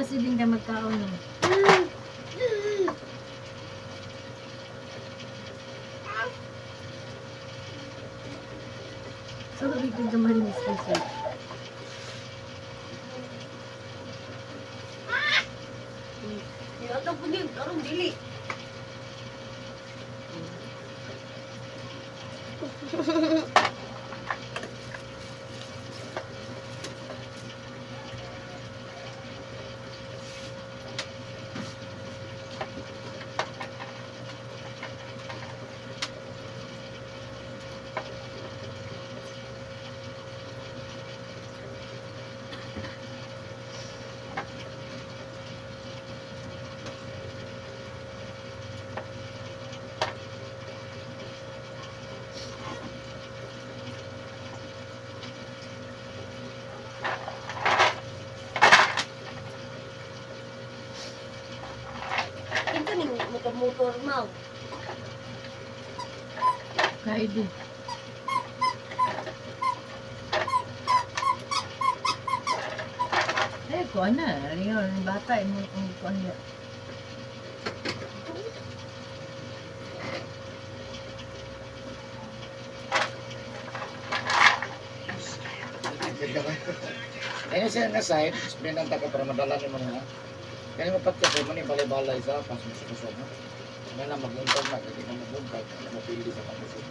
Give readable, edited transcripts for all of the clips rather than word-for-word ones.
Si Ding ka magkaon no. So, bigyan ka man ni Sisi. Ato po din, karon dili. Kinsa ning motor-motor mau? Kain din. Eh, kuha na. Ringon, ang bata, imo kung kuha niya. Kaya siya nga side, sabihin ang taga para madala ni mo na. Kaya mapatya ko man yung balay-balay sa pas mo sa kusog. Kaya na maguntag na, kaya na maguntag, kaya mapili sa pangkusog.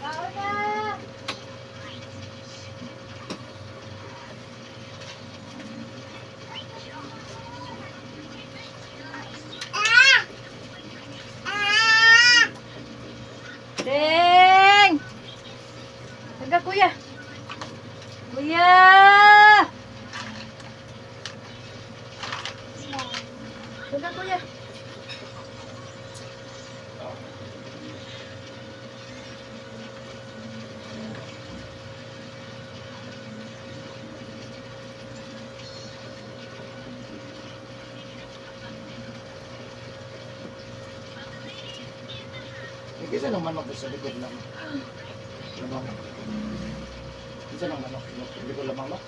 Kaon na! Ding! Taga kuya. Kuya! Taga kuya. Eh, kaysa ng manok sa likod lang. Lamang. Kaysa ng manok, sa likod lamang manok.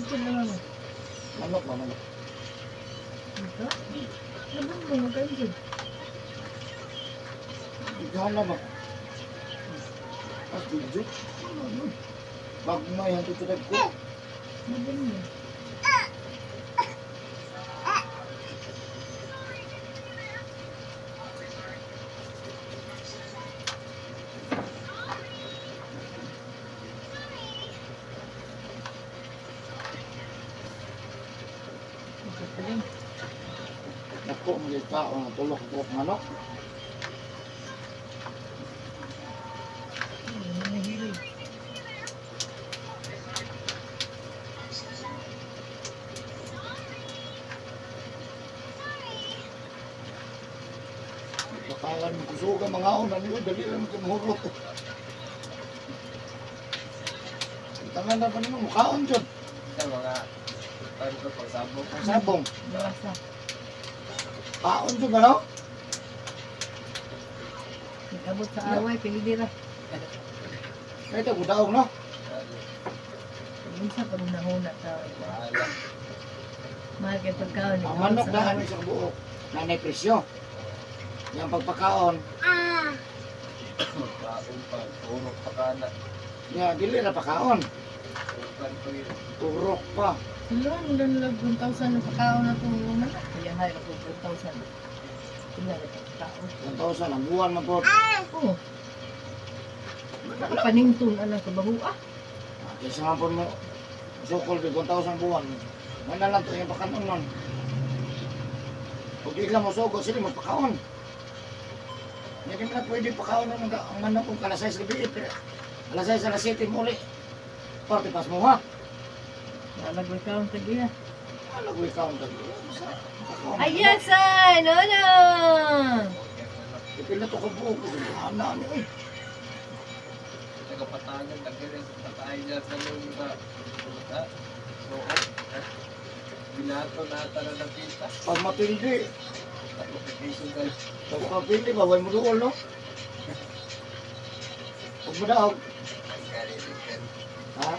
Ito lang ano. Manok ba, manok? Ito? Labang mo, maganda. Ikaw na ba? As video? Bago na yan, tuturag ko. Labang mo. Ito pa rin. Nako, mga tao, natulog ko manok. Ay, nahilo. Mayan mo kusuga mga una niyo, dali lang mo mahurot. Tangan na pa nimo mukaon jud. Sa mga tanto pagsabog. Ang sabong. Basa. Kaon jud ano? Nag-abot sa away, pildi ra. Kaya ito gudaog no. Unsa pag nahuna ta. Bahala. Mahal kay pagkaon. Ang manok na ano sa buok. Nanay presyo. Yang pagpakaon, Kaon pa. Turok pa ka na. ya dili ra pakaon. Turukan pa yun. Turok pa. Tulungan mo lang lang 1,000 ang pagkaon na itong manok. Kaya nga, ako 1,000. Wala na pagkaon. 1,000 ang buwan man po. Oo. Paningtun anang kabaho ah. Kaysa man po mo sukol kay 1,000 buwan. Mana lang to yung pakaon nun. Pag di lang mo sugo, sila mo pakaon. Hindi mo na pwede pakaon ng ang manok kung alas 6 gabi. Eh, alas 6, alas 7 mo uli. Parte pas mo ha. Nalagway kaon sa giya. Alagway kaon ka. Ayan, no, no! Ipila to kabuok. Ana ni oy. Nagapatagan, nagkirin sa patay niya sa loob na. Ha? So, binato na tara nakita. Pag mapildi, Application ka. pag mapildi, bawal mo doon, no? Pag mo daog, ha?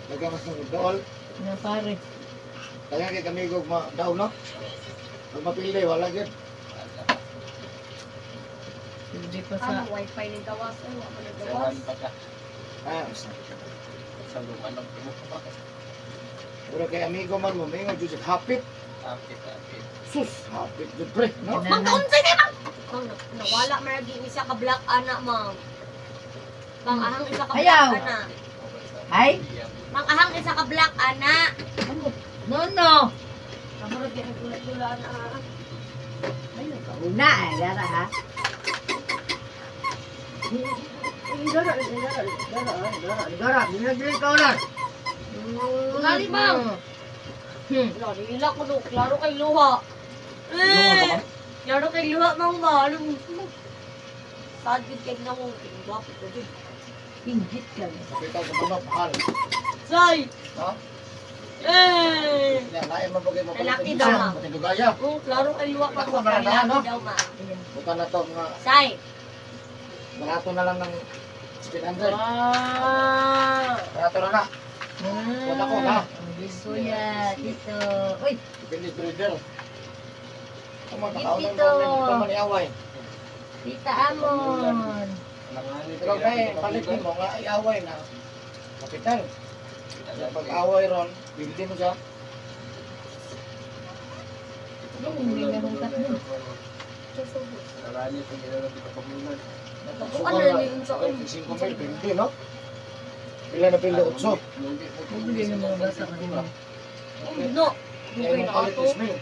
Lagyan mas ng dool. Nga pare. Kaya kay kami kog ma daog, no? Pag mapildi, wala gyud. Hindi pa sa... Ano, wifi ni gawas. Ay, wala ko nagawas. Sewan pa ka. Ah, basta. Sa lumanok mo. Pero kay amigo man mo, mingon jud siya, hapit. Apit, apit. Sus, hapit jud pre, no? Mang kaunsay kay mang! Mang, nawala man lagi isa ka black ana, ma'am. Mang ahang isa ka black Ayaw. ana. Ay? Mang ahang isa ka black ana. No, no! Kamurot di nagula-gula ana. Ay, nagkauna ay, yara ha. Gara, gara, gara, gara, gara, Tingali, ma'am. Wala, nila ko no. Klaro kay luha. Luha ka Eh, ba? klaro kay luha, mang ma. Alam mo. Sad gud kay na mo. Bakit ko jud? Inggit ka. Kapital sa manok, mahal. Say! No? Eh! Yan, lain man bagay mo Lalaki daw, ma'am. Patindugaya. Oh, klaro kay luha pa Ako, ko. marandahan, no? Lalaki daw, ma. Buta na to nga Say! barato na lang ng 700. Wow! Barato na na. Wala ko, ha? Kuya, dito. Uy, Depende breeder. Kung makakaon Dito. mo, man man iaway. Tita Amon. Pero kay palit mo nga iaway na kapital. Kaya pag away ron, bilhin mo siya. Hindi na akong tatlo. Narani, tingin na dito kamulan. Ano na yun sa Sugal, 5 mil, bilhin, no? Pila na pila, 8. Bubili ng mga bata kanina. Oh, no. Kaya Dugay mo na palit ato. 3 mil.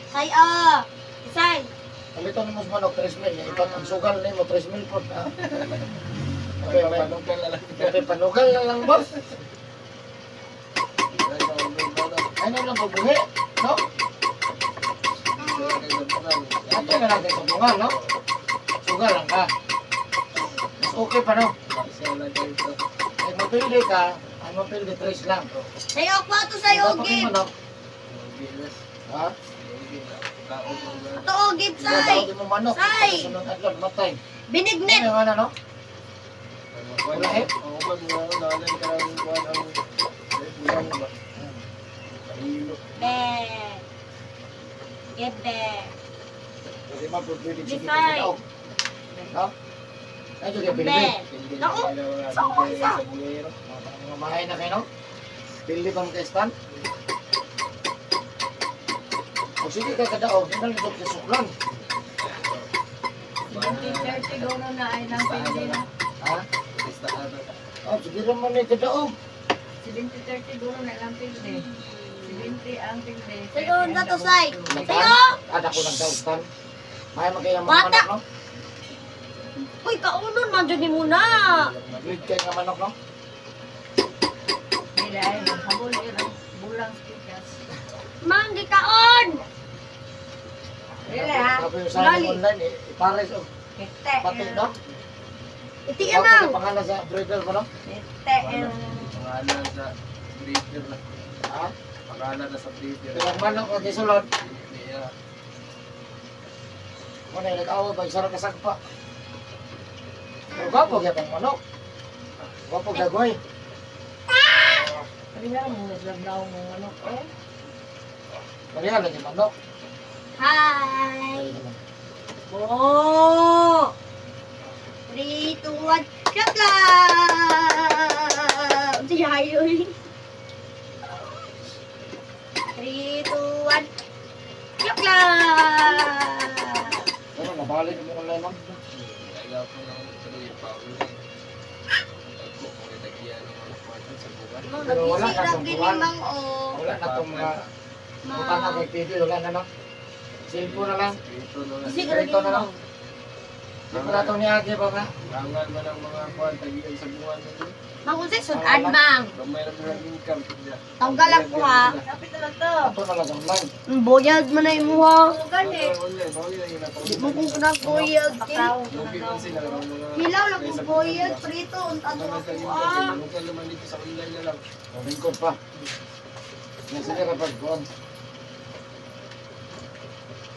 Say ah! Say! Palitan mo sa manok, 3 mil. Yung ipat ang sugal nimo, 3 mil po. Ha? Okay, may Panugal na lang. okay, panugal na lang, boss. Ano lang pagbuhi, no? Ato na lang kay sabungan, no? Sugal lang ka. Mas okay pa, no? Kaya mapili ka, ang mapili, 3 lang. Say ako ato say Dapat ogib. yung manok, ha? Ato ogib say. Dapat mo manok. Say! Sunod adlaw, matay. Binignit. Ano nga na, no? Be. Gebe. Kasi man, pwede sige Bisay. ka No? Ay, sige, Be. pili. Naku. Mga mahay na kayo, no? Pili pa mo kay Stan? O sige kay kadaog, hindi na sa suklan. 17:30 guro na ay lang pwede na. Ha? O, sige naman ni kadaog. 17:30 guro na lang pwede. 70 ang pwede. Sayo na to say. Sayo. Ada ko lang daw, Stan. Mahay man kayo mga Bata! manok, no? Uy, kaunon man jud ni muna. Breed kayo nga manok, no? Nila ay habol ang bulang speakers. Mang gikaon. Dili, ha? Sabi yung sa Lali. online, eh, ipares o Ite. pati, no? Iti Ako mang. sa pangalan sa breeder mo, no? Ite. Pangalan sa breeder na. Ha? Pangalan na sa breeder. Pero ang manok ang gisulod, Hindi ah. mo na nag-awa ba, isa ra ka sagpa. Pero gwapo gyud ang manok. Gwapo gagoy. Kaya mo na mo ano eh. Pareha lagi manok. Hi. Oh. 3, 2, 1. Shot lang! Si Hayoy. 3, 2, 1. Shot lang! Pero nabalik mo online, no? Kailangan ko ng tuloy pa online. Ako ko rin nagiyan ng mga kwarto sa buwan. Mang, Pero wala nagbisi ka ra tong gini, buwan. mang, oh. Wala na tong mga butang na Mang. kay TV, wala na, no? Cellphone na lang. Ito na lang. Bisi ra Ito gini, na lang. mang. Cellphone na itong niagi ba nga? Rangal man ang mga kwarto tagiyan sa buwan na yun. Mang, unsay sudan, mang? Gamay na mga income. Tignan. Tanggal ako, ha? Kapit na lang to. Ato na lang sa online. Boyag man na imuha. Gani. Online, bawal yun ang Di mo kung na boyag. Pakaw. Lugi man sila ang mga... Hilaw lang kung boyag, prito, unta to Mga ako, sa ah. income, naman dito sa online na lang. Lingkod pa. Yan sige rapag kuan.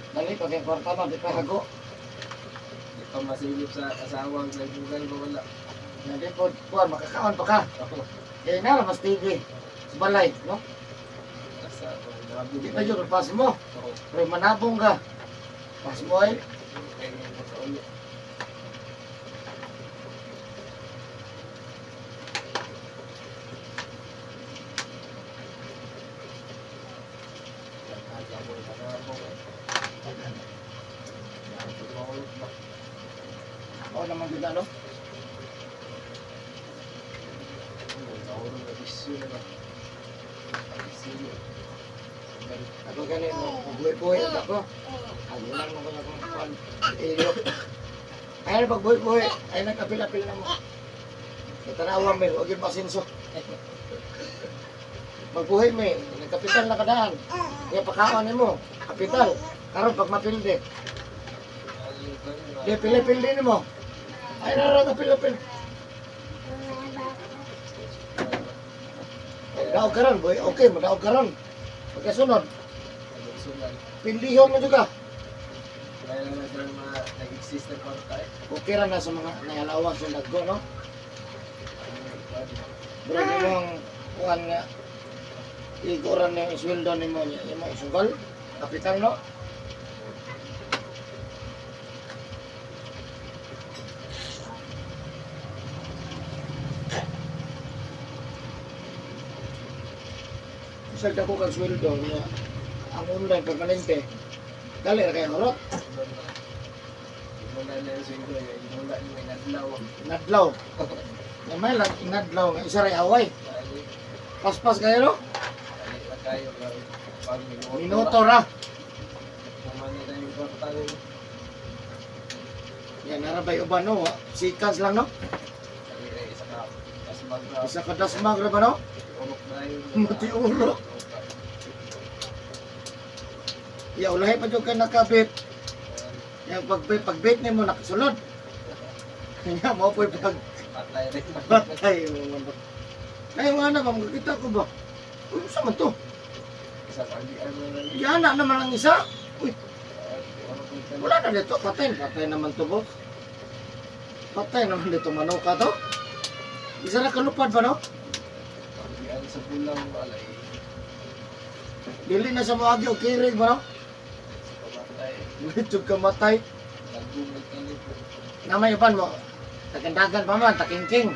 Dali pag yung kwarta mo, di pa hago. Di pa masilip sa asawang nagbugal ba wala. Yan di po, kuan, makakaon pa ka. Ako, Kaya na, mas TV. Sa balay, no? nasa Di pa yun, pas mo. Ako, Pero manabong ka. Pas mo ay. kaya nga magkauli. Oo naman yun, ano? Ako gani, magbuhi-buhi at ako. Ako lang mo kung akong kuan. Iyo. Ay, pagbuhi-buhi. Ay, nagkapil-apil na mo. Katanawa may, huwag yung masinso. Magbuhi may, nagkapital na kadaan. Kaya pakaon mo, kapital. Karon pag mapilde. Di pili-pilde nimo. Ay, nara kapil-apil. Daog karon, boy. Okay, madaog karon. Pagkasunod, pildihon mo juga. Nag-exist na kwarta eh. Okay ra na sa mga nayalawang sa dagko, no? Bro, imong kuan nga iguran ni sweldo nimo niya, imo isugal, kapital no? Isag dako kang sweldo niya. Ang online permanente. Dali ra kay horot, Wala na yung sweldo eh. Wala na yung adlaw. inadlaw. Gamay lang inadlaw nga isa ray away. Dali, Paspas kayo no? dali na kayo. Pag minuto. Minuto ra. Kumana na yung kwarta nila. Yan narabay uban no, seconds lang no. Dali na isa ka. Mas magra. Isa ka dasmag ra ba no? Urok na yun. Matiurok. Ya ulahi pa jud ka nakabit. Ya pag pagbit nimo nakasulod. Nya mo po'y pag Patay rin. patay mo man ba. Ay mga na ba makita ko ba? Uy, sa man to? Isa ka. Di ano na yun. Yana naman ang isa. Uy, Urok na wala na dito. Patay, patay naman to, boss. Patay naman dito manuka to. Isa na kalupad ba no? Di ano sa bulang. Wala eh. Dili na sa moagi og kirig ba no? Sa pamatay. Medyo kamatay. Nagumit na nito. Na may uban mo. Tagandagan pa man, takingking.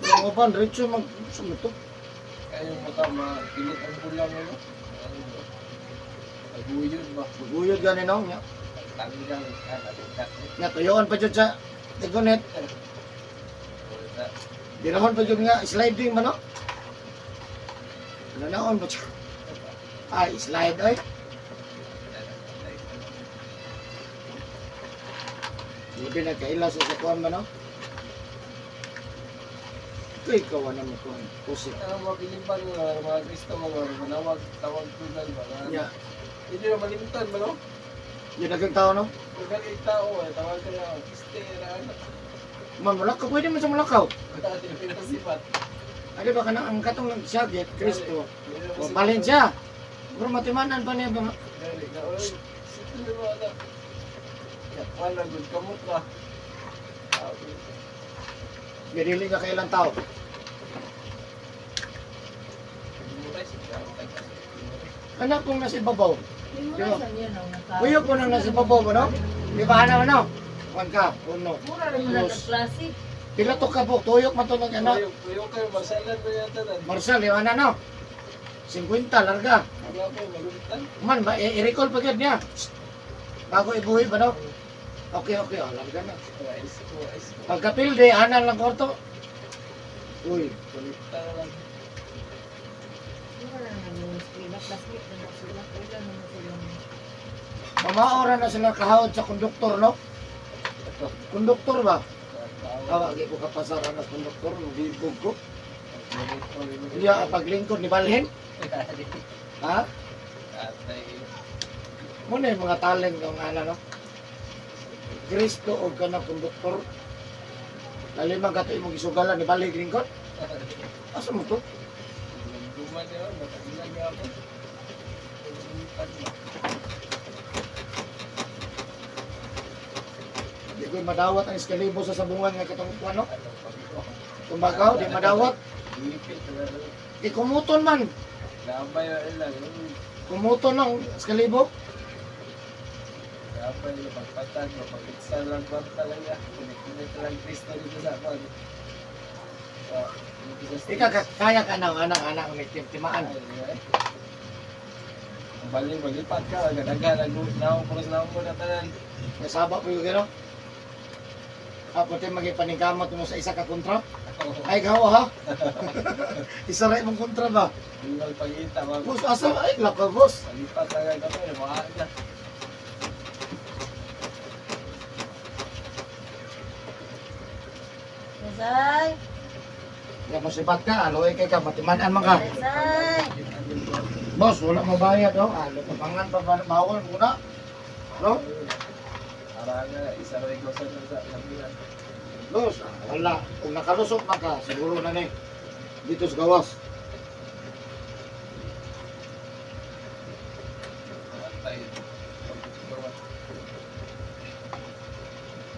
Yung uban, Richard, mag... Sa mo to? Kaya yung mata, makilit ang bulang ano. Ano ba? Naguyod ba? Maguyod gani no? Nga, Tanggal. Ah, natungkat. nga tuyoon pa dyan sa tigonet. Wala. Dirahon pa dyan nga, sliding ba no? Ano naon ba siya? Ay, slide ay. Hindi na kaila sa sakuan ba no? Ito ikaw na mo kuan. Pusit. Ang mabiliban nga mga Kristo mga manawag tawag tugal ba? Nga, Hindi na malimtan ba no? Yung daghang tao no? Daghang tao eh. Tawag ka na, kiste, na. Man, Mulakaw. Pwede man sa Mulakaw. Dili na sipat. Ano ba ka ang katong nagsagit, Kristo. Dili na O, masipat. balhin siya. Pero matimanan pa niya ba? Dili na, oy. Sito na ba na? Ya, wala, good kamot ka. Sabi. Dili ka kailang tao. Anak kong nasa ibabaw. Mura sa niya no. Kuyo po nang nasa ibabaw mo, no? Di ba ano, ano? Kuan ka, uno. Mura rin mo na Dos. klase. Pila to ka po, tuyok man to ng anak. Tuyo, tuyo kayo, masalan ba yata nan? Marcel, yung ano, no? 50, larga. Wala ko, malumitan. Man, ba, i-recall pa gyud niya. Shh. Bago ibuhi ba, no? Okay, okay, oh, larga na. Ice ko, ice ko. Pagkapilde, anan lang kwarto. Uy, Malumitan na lang. Mura na lang yung eskwela. Classmate na na sila. Wala na na sila. mamaora na sila kahawod sa konduktor, no? Konduktor ba? Tawa. Awa, ko kapasar anak konduktor, magibog ko. Iya, paglingkod ni Balhin. Ha? Atay. Muna yung mga talent ng ano, no? Kristo o ka na konduktor. Lalimang kato imong isugalan ni Balhin lingkod. Asa mo to? Duman niya, matagilan niya ako. Malumitan na. Di ko madawat ang iskalibo sa sabungan nga katong ano? Ano, pag-iko. Tumbagaw, di madawat. Ipit na lang. Di kumuton man. Labay na lang. Kumuton ang iskalibo. Labay na pagpatag, mapagitsa lang ba talaga. Kunit-kunit lang Kristo dito sa akin. Dito sa Ika, kaya ka na, anak, anak, may timaan. Ay, Bali, maglipat ka. Agad-agad. Naong puros naong mo na tanan. Nasaba po yung gano'n. Ako tayo magipaningkamot mo sa isa ka kontra. Ay, gawa ha? Isa rin mong kontra ba? Hindi pagita. Boss, asa? Ay, laka, boss. Malipat lang kami. Mga na. Nesay! Kaya mo sipat ka, aloy kay ka, matimanan man ka. Nesay! Boss, wala mabayad, oh. Alo, papangan pa, bawal muna. No? Aranga, isa rin ko sa sa labihan. Boss, wala. Kung nakalusot man ka, siguro na ni. Dito sa gawas. Atay.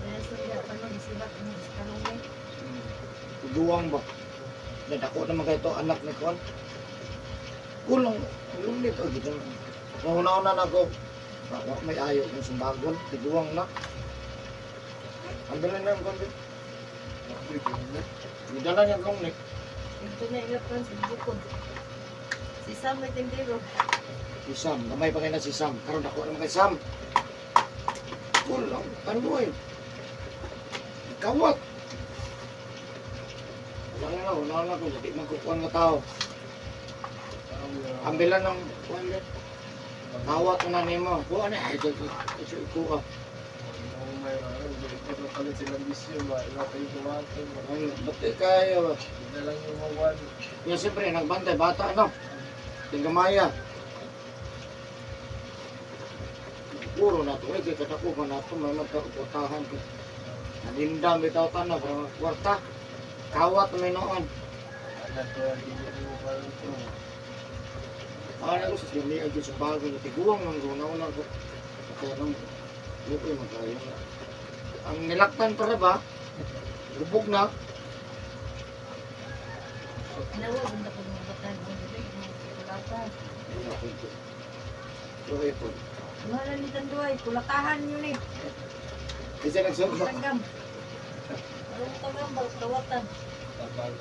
Nesay, ano, isibat mo sa kalungay. Duwang ba? Nadako naman kayo to, anak ni Kwan. Kulong, kulong nito. Gito. Nauna-una na ako. Baka may ayaw kong sumbagon. Tiguang na. Ang dala na yung konti. Dala niya ang longneck. Ito na ilapran sa bukod. Si Sam may tindero. Si Sam. Gamay pa kayo na si Sam. Karon dako naman kay Sam. Kulong. Tanboy. Kawat. Wala na, wala na ko. Hindi man kukuhan nga tao. Ambilan ng kuhan din. Kawat na nimo. Kuha na. Ay, ito, ito, ikuha. Palit silang bisyo ba? Iba kayo buhatin. Ay, ba't eh, kayo? Hindi lang yung mawan. Yung siyempre, nagbantay, bata, ano? Tinggamaya. Puro na to, eh, kaya kadako pa na to, may magkakutahan ko. Nanindam, bitaw ta na, para kwarta. Kawat na may noon. Anak ko, hindi mo parang ito. Ano ko sa siyami, ay sa bago na tiguang ng guna-una ko. Kaya nung, hindi ko yung magkaya na. Ang nilaktan para ba, lubog na, Nawa, ganda ko mga batan. Ang gabi, mga kulatan. Hindi ako ito. So, ito. Wala ni Tanduay, kulakahan yun eh. Kasi nagsuot Tagam. Anong tagam, baltawatan. Tabang.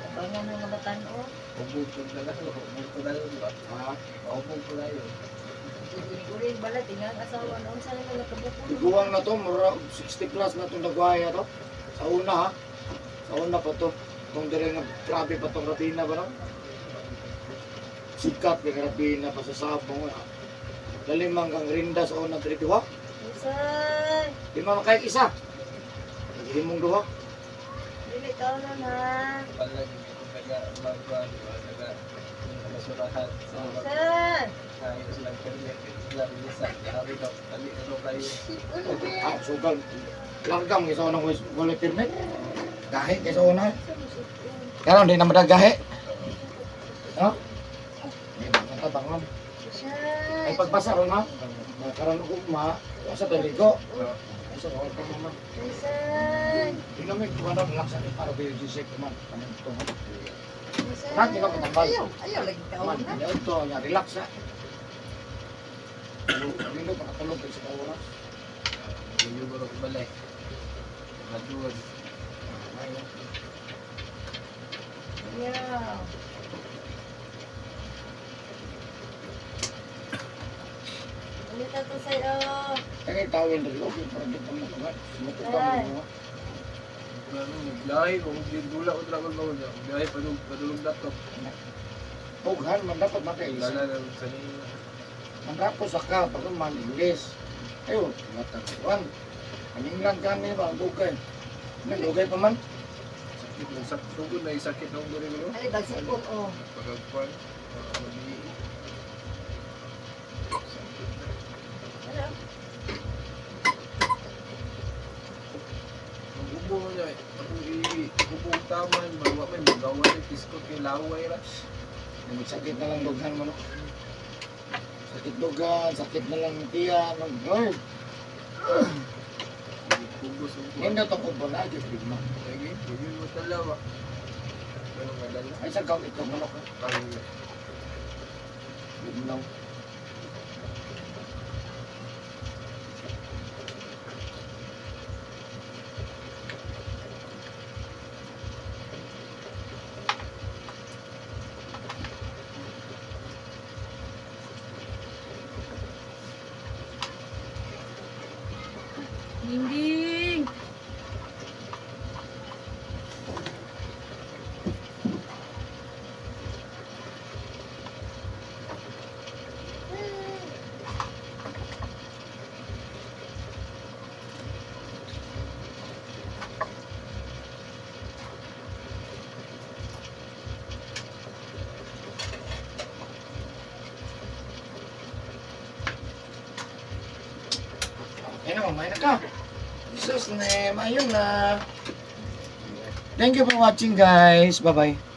Tabangan mga batan, oh. Hubog ko na lang. Hubog ko na lang, di ba? Ha? Hubog ko na yun. Uri balat, ingang asawa noon sa nila nakabukod. Tiguang na to, mura 60 plus na itong nagwaya to. Sa una ha. Sa una pa to. Itong dire nga grabe pa tong rapina ba no? Sikat kay rapina pa sa sabong. Ha? Lalimang kang rinda sa una dire duha. Usay! Lima man kay isa. Naghimong duha. Dili ka na na. Palag, hindi ko pa Taga magwan, taga basurahan. So, Sir! kayo silang permit, sila release, hari daw, tali na daw kayo. Ah, sugal. Langgam kaysa unang wala permit. Gahi kaysa una. Karon di na madagahi. Ha? Di ba matabangon? Ay pagbasa ron ha. Karon ko ma sa taligo. Ay sa wala pa man. Di na may kuha na relax sa para BGC ko man. Kanin to. Lagi na katambal. Ayaw, ayaw lagi ka Man, na. ito nga relax ha. Dili pa katulog kay sa oras. Luyo ko balay. Maduwag. Yeah. Ulit to sa'yo. Kaya tawin diri okay para di pa mo kuha. Sumutukan mo. Ano, naglahi ko, dula ko travel ba ko niya. Biyahe padulog, padulog laptop. Pughan man dapat makaisa. Lala na sa niya. Ang sa ka, pag man Ingles. Ayo, matagpuan. Ang England kami ba, ang dugay. Nagdugay pa man. Sakit na, sugod na, sakit na akong diri ko. Ay, dagsipon oh. Pagagpuan, mag-ii. Sakit na. Ano? Mag-ubo mo niya, ako i-ubo ang taman, mawa may magawa ni piskot kay laway ra. Sakit na lang dughan mo, no? Sakit dughan, sakit na lang tiyan. Ay, Kubos ang kuwan. hindi to ko ba na, di ba? Lagi, hindi mo talawa. Pero madala. Ay, sa kang ito, manok. Ang Lugnaw. Dingding! Okay na, mamay na ka. Jesus name, ayun na. Thank you for watching, guys. Bye-bye.